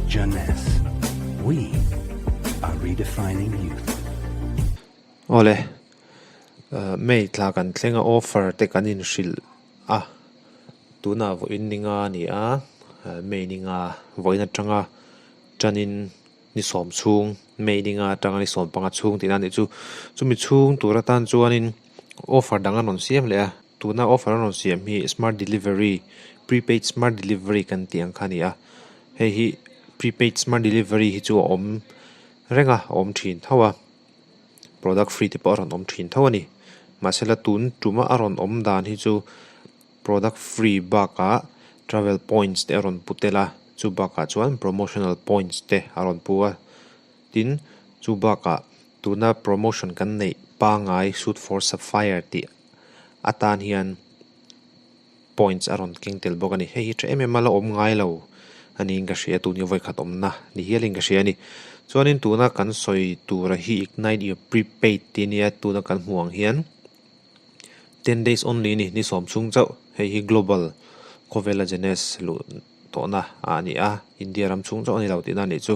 Jeunesse. We are redefining youth. Awle, May thla kan thleng a offer te kan inhrilh a, tunah vawiin ninga a ni a, May ninga vawiin atanga tanin ni sawm chhung, May ninga atanga ni sawm panga chhung tihna a nih chu. Chumi chhung tur atan chuanin offer dang a rawn siam leh a. Tuna offer an rawn siam hi smart delivery, prepaid smart delivery kan tih ang kha a ni a. Hei hi prepaid smart delivery hi chu a awm reng a, a awm thin tho a. Product free te pawh a rawn awm thin tho a ni. Mahsela tun tuma a rawn awm dan hi chu product free bakah travel points te a rawn pu tel a, chu bakah chuan promotional points te a rawn pu a. Tin, chu bakah tuna promotion kan neih pangai suit for sapphire tih atan hian points a rawn keng tel bawk a ni. Hei hi tha em em a la awm ngai lo a niin ka hria tun hi vawikhat awmna ni hialin ka hria a ni. Chuanin tuna kan sawi tura hi ignite your prepaid tih a nia tuna kan hmuh ang hian ten days only a ni ni sawm chhung chauh hei hi global khawvela Jeunesse luh tawhna ah a ni a India ram chhung chauh a ni lo tihna a nih chu.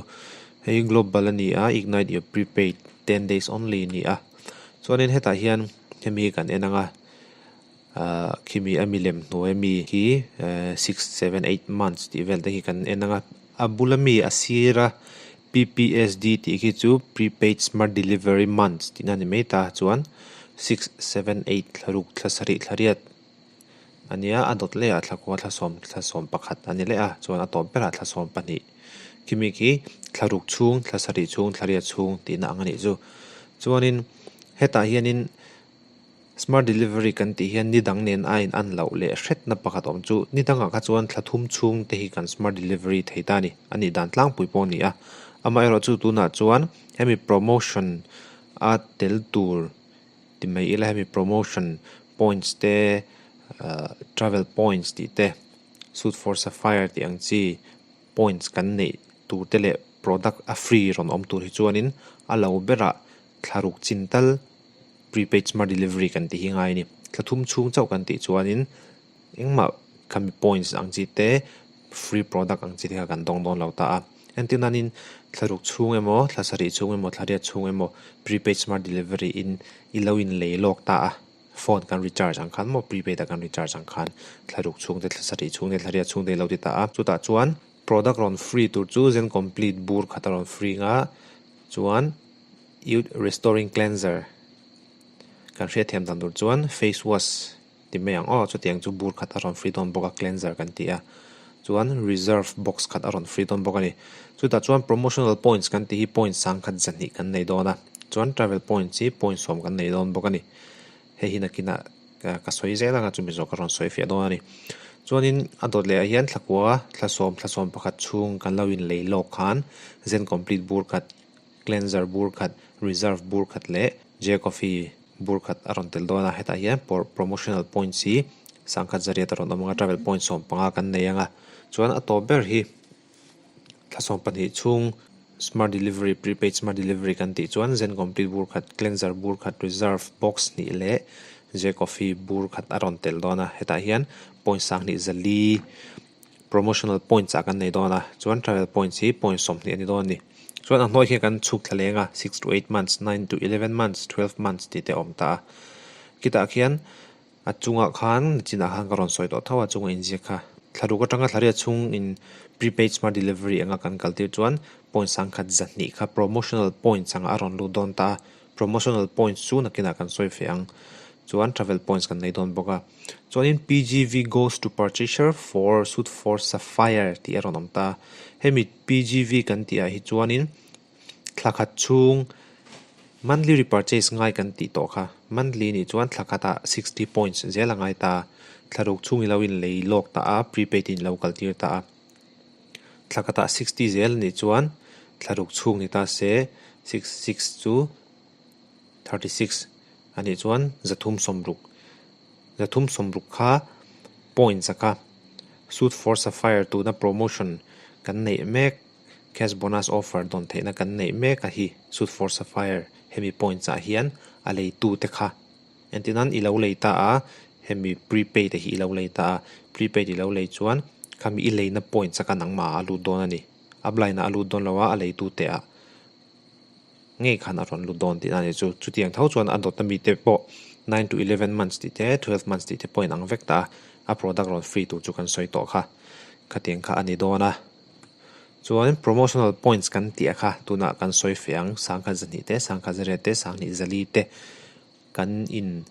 Hei hi global a ni a ignite your prepaid ten days only a ni a. Chuanin hetah hian hemi hi kan en ang a, ahh khimi a milem hnuai ami hi ehh six seven eight months tih vel te hi kan en ang a, a bula mi a sira P_P_S_D tih khi chu prepaid smart delivery months tihna a ni mai ta chuan six seven eight thla ruk thla sarih thla riat a nia a dawt leh ah thla kua thla sawm thla sawm pakhat a ni leh a chuan a tawp berah thla sawm pahnih khimi khi thla ruk chhung thla sarih chhung thla riat chhung tihna ang a nih chu chuanin hetah hianin smart delivery kan tih hian ni dang nen a in an loh leh hretna pakhat awm chu ni dangah kha chuan thla thum chhung te hi kan smart delivery thei ta a ni a nih dan tlangpui pawh a ni a amaherawh chu tunah chuan hemi promotion a tel tur ti mai ila hemi promotion points te ahh travel points tih te suit for sapphire tih ang chi points kan neih tur te leh product a free rawn awm tur hi chuanin a lo berah thla ruk chin tal prepaid smart delivery kan tih hi ngai a ni. Thla thum chhung chauh kan tih chuanin engmah khami points ang chi te free product ang chi te kha kan dawng dawn lo ta a. Entir nanin thla ruk chhung emaw thla sarih chhung emaw thla riat chhung emaw prepaid smart delivery in i lo in lei lawk ta a phone kan recharge ang khan maw prepaid ah kan recharge ang khan thla ruk chhung te thla sarih chhung te thla riat chhung te i lo ti ta a chutah chuan product rawn free tur chu zen complete bur khat a rawn free nga chuan youth restoring cleanser kan hriatthiam dan tur chuan face wash Ti mai ang aw, chutiang chu bur khat a rawn free dawn bawk a, cleanser kan ti a, chuan reserve box khat a rawn free dawn bawk a ni. Chutah chuan promotional points kan tih hi point sangkhat zahnih kan nei dawn a, chuan travel points hi point sawm kan nei dawn bawk a ni. Hei hi nakinah ka sawi zel ang a, chumi zawh ka rawn sawi fiah dawn a ni. Chuanin a dawt leh ah hian thla kua, thla sawm, thla sawm pakhat chhung kan lo inlei lawk khan zen complete bur khat, cleanser bur khat, reserve bur khat leh J coffee bur khat a rawn tel dawn a, hetah hian promotional points hi sangkhat zariat a rawn awm ang a, travel points 15 kan nei ang a, chuan a tawp ber hi thla 12 chhung smart delivery prepaid smart delivery kan tih chuan zen complete bur khat, cleanser bur khat, reserve box hnih leh J coffee bur khat a rawn tel dawn a, hetah hian point sanghnih zali promotional points ah kan nei dawn a chuan travel points hi point 20 a ni dawn a ni chuan a hnuai khian kan chhuk thla leng a six to eight months nine to eleven months twelve months tih te a awm ta a khitah khian a chungah khan chinah khan ka rawn sawi tawh tho a chunga inziak kha thla ruk atanga thla riat chhung in prepaid smart delivery anga kan kal tir chuan point sangkhat zahnih kha promotional points anga a rawn lut dawn ta a promotional points chu nakinah kan sawi feh ang chuan travel points kan nei dawn bawk a. Chuanin PGV goes to purchaser for suit for sapphire tih a rawn awm ta. Hemi PGV kan tih ah hi chuanin thla khat chhung monthly repurchase ngai kan tih tawh kha. Monthly nih chuan thla khatah 60 points zel a ngai ta. Thla ruk chhung i lo inlei lawk ta a, prepaid in lo kal tir ta a. Thla khatah 60 zel nih chuan thla ruk chhung ni ta se six six chu 36 a nih chuan 360. 360 kha points a kha suit for sapphire tuna promotion kan neih mek cash bonus offer dawn theihna kan neih mek a hi suit for sapphire hemi points ah hian a leitu te kha entir nan i lo lei ta a hemi prepaid a hi i lo lei ta a prepaid i lo lei chuan khami i leina points a kha nangmah ah a lut dawn a ni. Upline ah a lut dawn lo a, a leitu te ah ngei khan a rawn lut dawn tihna a ni chu. Chutiang tho chuan a dawtna mite pawh 9 to 11 months tih te, 12 months tih te pawh inang vek ta a, a product rawn free tur chu kan sawi tawh kha. Khatiang kha a ni dawn a. Chuan promotional points kan tih a kha tunah kan sawi feh ang, sangkhat zahnih te, sangkhat zariat te, sanghnih zali te kan in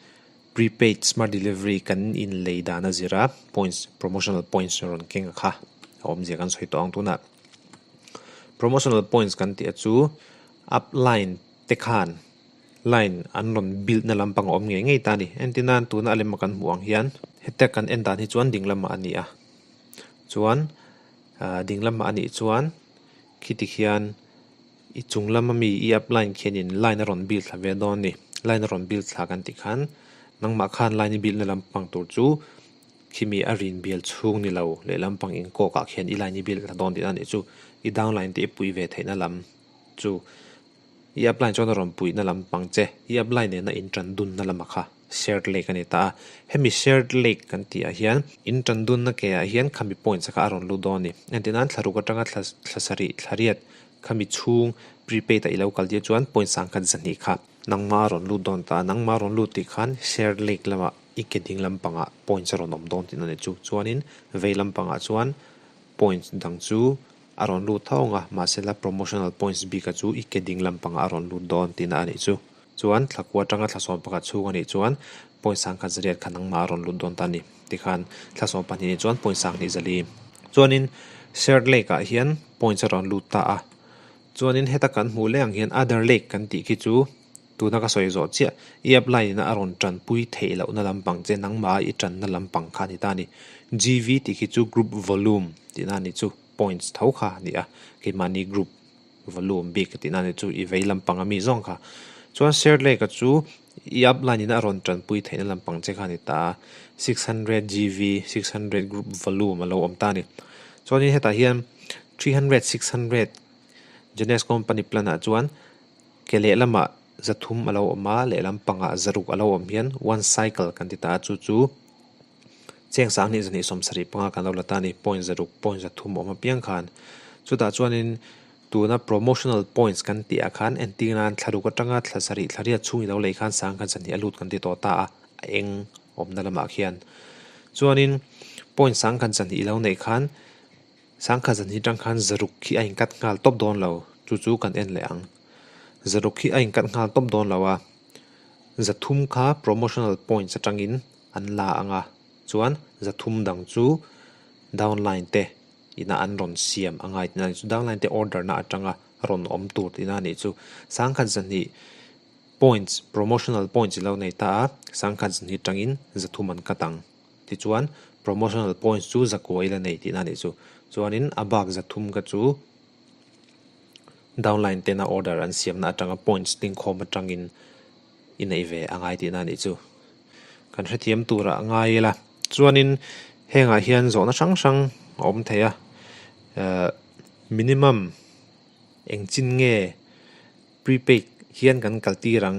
prepaid smart delivery kan in lei dan a zir a, points promotional points rawn keng a kha a awmzia kan sawi tawh ang tunah. Promotional points kan tih a chu upline te khan line an rawn build na lampang a awm ngei ngei ta a ni. Entir nan tuna a lema kan hmuh ang hian heta kan en dan hi chuan ding lamah a ni a, chuan ah ding lamah a nih chuan khiti khian i chung lama mi i upline khianin line a rawn build thla ve dawn a ni. Line a rawn build thla kan tih khan nangmah khan line i build na lampang tur chu khimi a rin bial chhung ni lo lehlam pang inkawk ah khian i line i build thla dawn tihna a nih chu. I downline te i pui ve theihna lam chu i upline chuan a rawn puihna lam pang che i upline nena in tan dunna lama kha shared lake a ni ta a. Hemi shared lake kan tih ah hian in tan dunna ke ah hian khami points kha a rawn lut dawn a ni. Engtin nan thla ruk atanga thla thla sarih thla riat khami chhung prepaid ah i lo kal tir chuan point sangkhat zahnih kha nangmah a rawn lut dawn ta a. Nangmah a rawn lut tih khan shared lake lamah i ke ding lampangah points a rawn awm dawn tihna a ni chu. Chuanin vei lampangah chuan points dang chu a rawn lut tho ang a, mahsela promotional points bika chu i ke ding lampangah a rawn lut dawn tihna a nih chu. Chuan thla kua atanga thla sawm pakhat chhung a nih chuan point sangkhat zariat kha nangmah a rawn lut dawn ta a ni. Tikhan thla sawm pahnih nih chuan point sanghnih zali. Chuanin shared lake ah hian points a rawn lut ta a. Chuanin heta kan hmuh leh ang hian other lake kan tih khi chu tuna ka sawi zawh chiah i apply ina a rawn tanpui theih lohna lampang che nangmah i tanna lampang kha a ni ta a ni. GV tih khi chu group volume tihna a ni chu points tho kha a ni a, keimahni group volume bik tihna a ni chu i vei lampang ami zawng kha. Chuan shared lake-a chu i upline ina a rawn tanpui theihna lampang che kha a ni ta a, 600 GV, 600 group volume a lo awm ta a ni. Chuanin hetah hian 300, 600 Jeunesse company plan ah chuan Ke lehlamah zathum a lo awm a, lehlam pangah zaruk a lo awm hian one cycle kan ti ta a, chu chu cheng sanghnih zahnih sawmsarih panga kan lo la ta a ni, point zaruk, point zathum a awm apiang khan. Chutah chuanin tuna promotional points kan tih ah khan entir nan thla ruk atanga thla sarih thla riat chhung i lo lei khan sangkhat zahnih a lut kan ti tawh ta a, a eng awmna lamah khian. Chuanin point sangkhat zahnih i lo neih khan Sangkhat zan hi tang khan zaruk khi a inkat nghal tawp dawn lo, chu chu kan en leh ang. Zaruk khi a inkat nghal tawp dawn lo a, zathum kha promotional points atangin an la ang a, chuan zathum dang chu downline te ina an rawn siam a ngai tihna a ni chu, downline te order na atanga rawn awm tur tihna a nih chu. Sangkhat zahnih points, promotional points i lo nei ta a, sangkhat zahnih tangin zathum an cut ang. Tichuan, promotional points chu zakua ila nei tihna a nih chu. Chuanin a bak zathum kha chu downline tena order an siamna atanga points tlingkhawm atangin i neih ve a ngai tihna a nih chu. Kan hrethiam turah a ngai ila. Chuanin hengah hian zawhna hrang hrang a awm thei a. Ehh minimum eng chin nge prepaid hian kan kal tir ang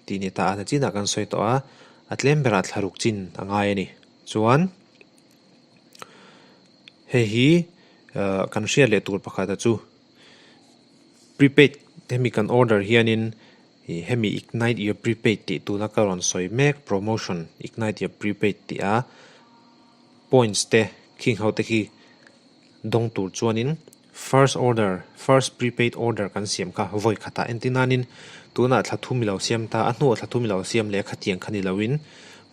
tih ni ta a, nachinah kan sawi tawh a, a tlem berah thlaruk chin a ngai a ni. Chuan hei hi eh kan hriat leh tur pakhat a chu prepaid hemi kan order hianin ih hemi ignite your prepaid tih tuna ka rawn sawi mek promotion ignite your prepaid tih a points te khing ho te khi dawng tur chuanin first order, first prepaid order kan siam kha vawi khatah entir nanin tunah thla thum i lo siam ta a, hnuah thla thum i lo siam leh a khatiang kha ni loin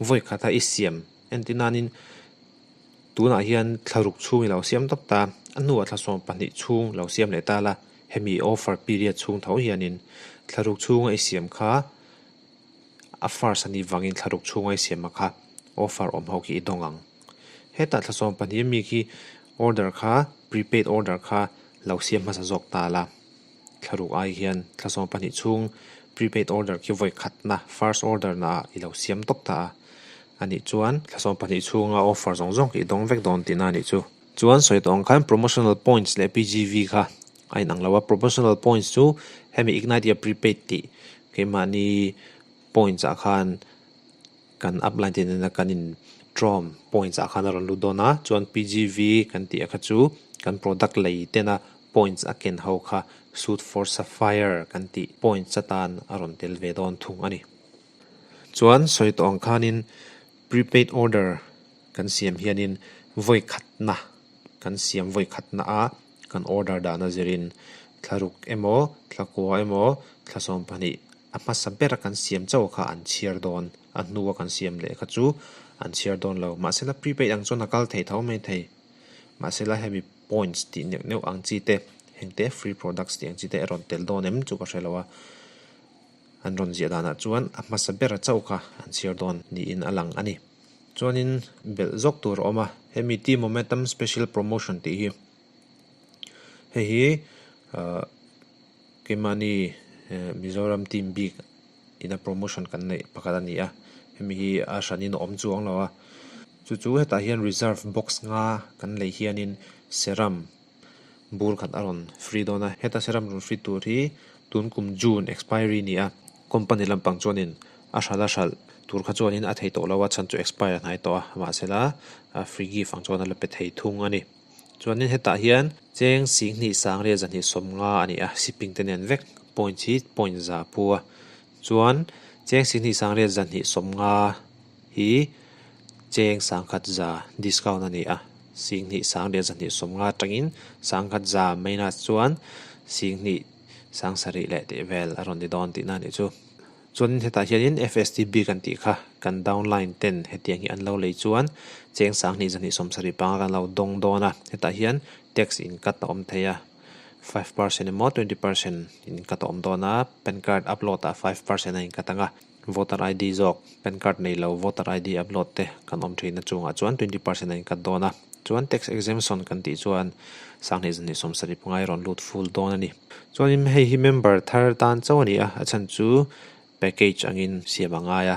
vawi khata i siam entir nanin tunah hian thla ruk chhung i lo siam tawp ta, a hnuah thla 12 chhung lo siam leh ta la, hemi offer period chhung tho hianin thla ruk chhunga i siam kha a first a nih vangin thla ruk chhunga i siam a kha offer awm ho khi i dawng ang. Hetah thla 12 ami khi order kha prepaid order kha lo siam hmasa zawk ta la. Thla ruk ai hian thla 12 chhung prepaid order khi vawi khatna first order na ah i lo siam tawp ta a. A nih chuan thla 12 chhunga offer zawng zawng khi i dawng vek dawn tihna a nih chu. Chuan sawi tawh ang khan promotional points leh PGV kha a inang lo a. Promotional points chu hemi ignite your prepaid tih keimahni points ah khan kan upline te nena kan in trawm points ah khan a rawn lut dawn a, chuan PGV kan tih a kha chu kan product lei tena. points a ken ho kha Suit for Sapphire kan tih points atan a rawn tel ve dawn thung a ni. Chuan sawi tawh ang khanin prepaid order kan siam hianin vawi khatna kan siam vawi khatna a kan order dahna zirin thlaruk emaw thlakua emaw thla 12 a hmasa bera kan siam chauh kha an chhiar dawn a hnua kan siam leh kha chu an chhiar dawn lo. Mahsela prepaid ang chuan a kal thei tho mai thei. Mahsela hemi points tih neuh neuh ang chi te hengte free products tih ang chi te a rawn tel dawn em chu ka hre lo a. An rawn ziah danah chuan a hmasa bera chauh kha an chhiar dawn niin a lang a ni. Chuanin belh zawk tur a awm a, hemi Team Momentum Special Promotion tih hi hei hi ahh keimahni Mizoram team bik ina promotion kan neih pakhat a ni a, hemi hi a hranin a awm chuang lo a. Chu chu hetah hian reserve box nga kan lei hianin serum bur khat a rawn free dawn a, heta serum rawn free tur hi tun kum June expiry ni a, company lampang chuanin a hralh a hralh tur kha chuanin a thei tawh lo a, chhan chu expire a hnai tawh a, mahsela free gift ang chuan a la pe thei thung a ni. Chuanin hetah hian cheng 10,000 sangriat 250 a ni a, shipping te nen vek point hi point za pu a, chuan cheng 10,000 sangriat 250 hi cheng 1,100 discount a ni a, 10,000 sangriat 250 atangin 1,100 minus chuan 10,000 sangsarih leh tih vel a rawn ni dawn tihna a nih chu. Chuanin hetah hianin FSTB kan tih kha kan downline ten hetiang hi an lo lei chuan cheng 10,000 275 kan lo dawng dawn a, hetah hian tax in cut a awm thei a, 5% emaw 20% in cut a awm dawn a, pan card upload ah 5% a in cut ang a, voter ID zawk pan card nei lo voter ID upload te kan awm thin a chungah chuan 20% a in cut dawn a, chuan tax exemption kan tih chuan 10,275 a rawn lut full dawn a ni. Chuanin hei hi member thar tan chauh a ni a, a chhan chu package angin siam a ngai a,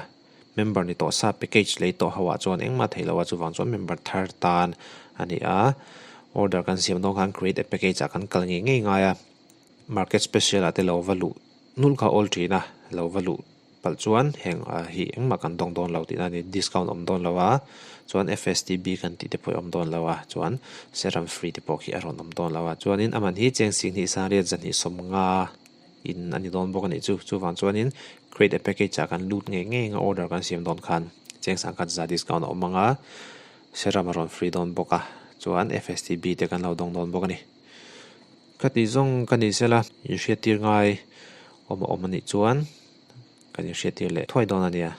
member ni tawh sa package lei tawh ho ah chuan engmah theih loh a, chuvang chuan member thar tan a ni a, order kan siam dawn khan create a package ah kan kal ngei ngei ngai a, market special ah te lo va luh nulh kha awl thin a, lo va luh palh chuan heng hi engmah kan dawng dawn lo tihna a ni, discount awm dawn lo a, chuan FSTB kan tih te pawh hi awm dawn lo a, chuan serum free te pawh khi a rawn awm dawn lo a, chuanin a man hi cheng 10,000 sangriat 250 in a ni dawn bawk a nih chu, chuvang chuanin create a package ah kan lut ngei ngei anga order kan siam dawn khan cheng 1,100 discount a awm ang a, serum a rawn free dawn bawk a, chuan FSTB te kan lo dawng dawn bawk a ni. Ka tih zawng ka ni sela inhriattir ngai awm a awm a nih chuan kan inhriattir leh thuai dawn a nia.